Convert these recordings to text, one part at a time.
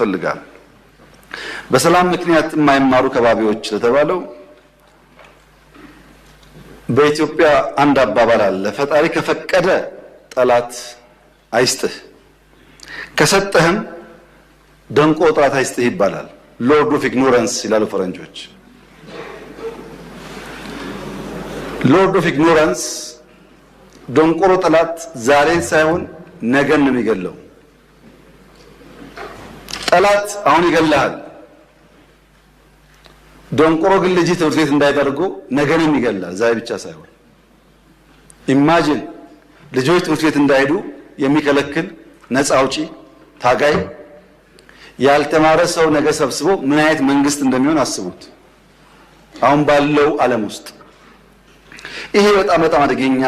ያስፈልጋል። በሰላም ምክንያት የማይማሩ ከባቢዎች ለተባለው በኢትዮጵያ አንድ አባባል አለ። ፈጣሪ ከፈቀደ ጠላት አይስጥህ፣ ከሰጠህም ደንቆሮ ጠላት አይስጥህ ይባላል። Lord of ignorance ይላሉ ፈረንጆች። Lord of ignorance ደንቆሮ ጠላት ዛሬን ሳይሆን ነገን ነው የሚገለው። ጠላት አሁን ይገልሃል። ደንቆሮ ግን ልጅ ትምህርት ቤት እንዳይደርጎ ነገንም ይገላል፣ ዛሬ ብቻ ሳይሆን። Imagine ልጆች ትምህርት ቤት እንዳይሄዱ የሚከለክል ነፃ አውጪ ታጋይ ያልተማረ ሰው ነገ ሰብስቦ ምን አይነት መንግስት እንደሚሆን አስቡት። አሁን ባለው ዓለም ውስጥ ይሄ በጣም በጣም አደገኛ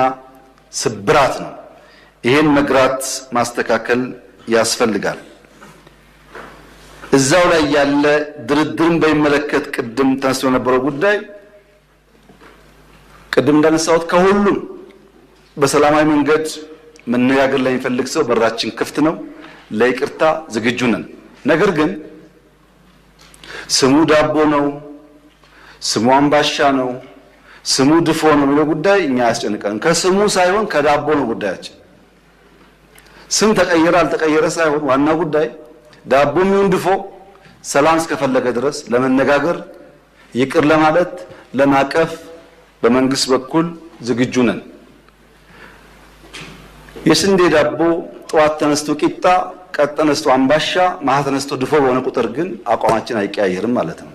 ስብራት ነው። ይሄን መግራት ማስተካከል ያስፈልጋል። እዛው ላይ ያለ ድርድርን በሚመለከት ቅድም ተነስቶ የነበረው ጉዳይ፣ ቅድም እንዳነሳሁት ከሁሉም በሰላማዊ መንገድ መነጋገር ለሚፈልግ ሰው በራችን ክፍት ነው። ለይቅርታ ዝግጁ ነን። ነገር ግን ስሙ ዳቦ ነው፣ ስሙ አምባሻ ነው፣ ስሙ ድፎ ነው የሚለው ጉዳይ እኛ አያስጨንቀንም። ከስሙ ሳይሆን ከዳቦ ነው ጉዳያችን። ስም ተቀየረ አልተቀየረ ሳይሆን ዋና ጉዳይ ዳቦ የሚሆን ድፎ ሰላም እስከፈለገ ድረስ ለመነጋገር፣ ይቅር ለማለት፣ ለማቀፍ በመንግስት በኩል ዝግጁ ነን። የስንዴ ዳቦ ጠዋት ተነስቶ ቂጣ፣ ቀጥ ተነስቶ አምባሻ፣ ማታ ተነስቶ ድፎ በሆነ ቁጥር ግን አቋማችን አይቀያየርም ማለት ነው።